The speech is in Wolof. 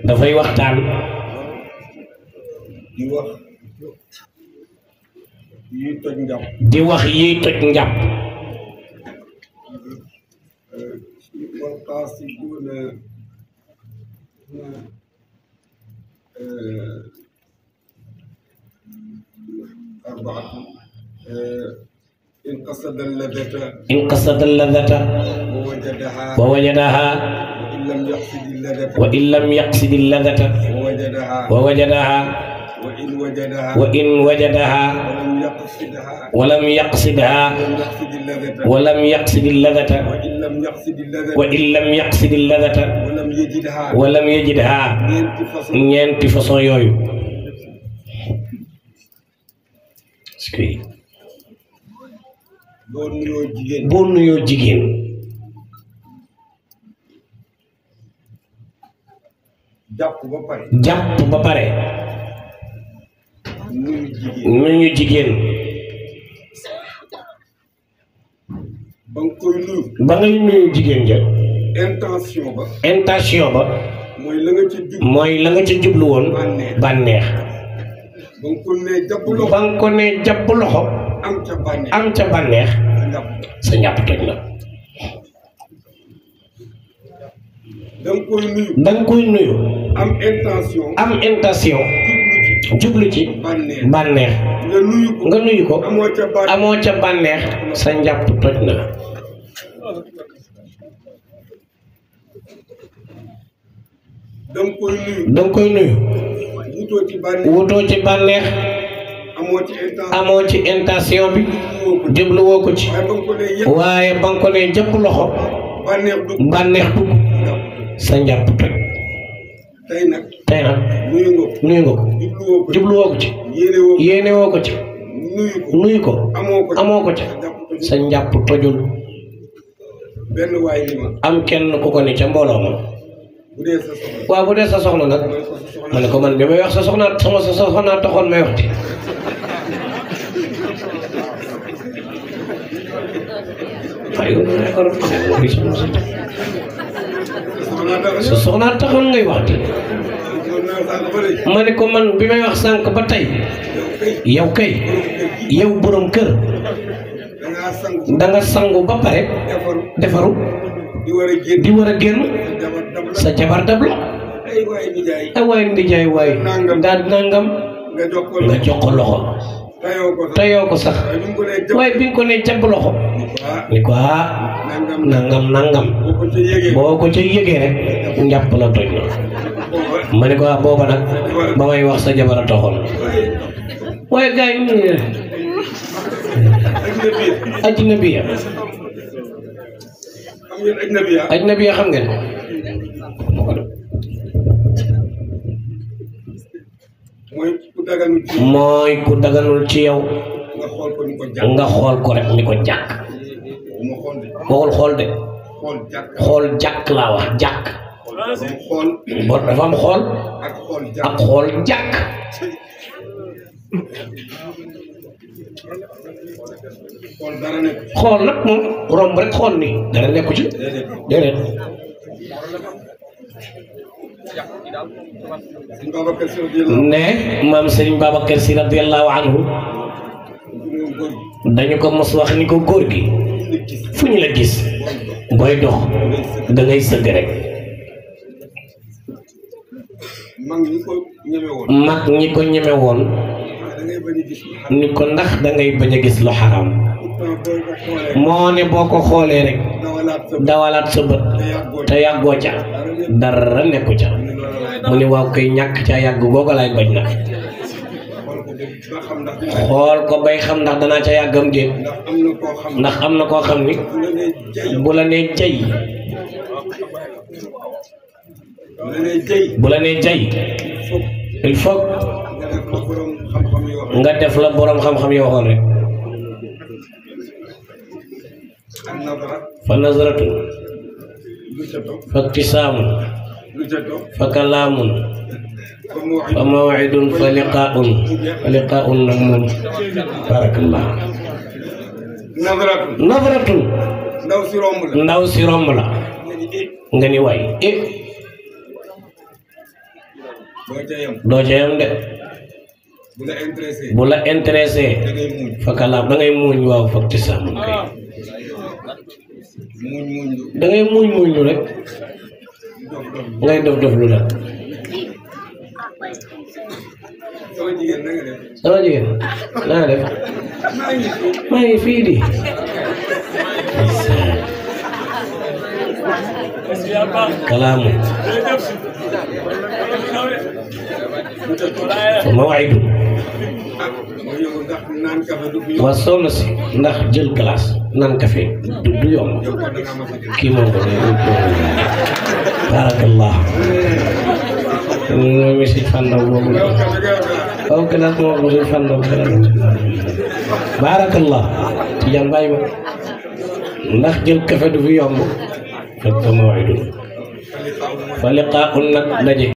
dafay waxtaan di wax yi toj njàpp إن قصد اللذة ووجدها وإن لم يقصد اللذة ووجدها وإن وجدها ولم يقصدها ولم يقصد اللذة وإن لم يقصد اللذة ولم يجدها ñeenti façon yooyu boo nuyoo jigéen jàpp ba pare nuyu jigéen ba ngay nuyu jigéen ja intention ba mooy la nga ca jublu woon bànneex ba nga ko ne jàpp loxo am ca bànneex sa njàpp toj na danga koy nuyu am intention jublu ci bànneex nga nuyu ko amoo ca bànneex sa njàpp toj na danga koy nuyu wutoo ci bànneex amoo ci intention bi jubluwoo ko ci waaye ba nga ko ne jàpp loxo bànneex dugg sa njàpp toj tey nag nuyu nga ko jubluwoo ko ci yéenewoo ko ci nuyu ko amoo ko ci sa njàpp tojul am kenn ku ko ne ca mbooloo ma waaw bu dee sa soxna nag ma ne ko man bi may wax sa soxna taxoon may waxti sa soxna taxoon ngay waxti ma ne ko man bi may wax sànq ba tey yow kay yow borom kër danga sangu ba pare defaru di war a génn sa jabar dab la ay waay ndijaay waay daal nangam nga jox ko loxo tayoo ko sax waaye bi nga ko ne jàpp loxo ni ko nangam boo ko ca yëgee rek njàpp la toj na ma ne ko booba nag ba may wax sa jabar a taxoon waaye gars yi ñu ne ajnabiya xam ngeen mooy ku daganul ci yow nga xool ko rek ni ko jàkk waxul xool de xool jàkk laa wax jàkk bon dafa am xool ak xool jàkk xool nag moom romb rek xool ni dara nekku ci déedéet ne maam Serigne Babacar Sy radiyallahu anhu dañu ko mos wax ni ko góor gi fu ñu la gis booy dox da ngay sëgg rek mag ñi ko ñeme woon ni ko ndax da ngay bañ a gis lu xaram moo ne boo ko xoolee rek dawalaat sa bët te yàggoo ca dara nekku ca mu ni waaw koy ñàkk ca yàgg googa laay bañ nag xool ko bay xam ndax danaa ca yàggam déet ndax am na koo xam ni bu la nee jay il faut nga def la borom xam-xam yoo waxoon rek fa nazratun fa ibtisaamun fa kalaamun fa maw'idun fa liqaa'un nag moom barakallah nazratun ndaw si romb la nga ni waay doo ca yam de bu la intéressé fa kalaam da ngay muuñ waaw foog ci sàmm kay da ngay muuñ lu rek ngay dof lu la sama jigéen naa def maa ngi fii di kalaamu mawaidu waa soxna si ndax jël glace naan café du yomb kii moom ko barakallah mi si fandaw boobu la aw glace moo ko si fandaw barakallah ci jàng bàyyi ma ndax jël café du fi yomb fekk mawaidu fa liqaa'un nag daje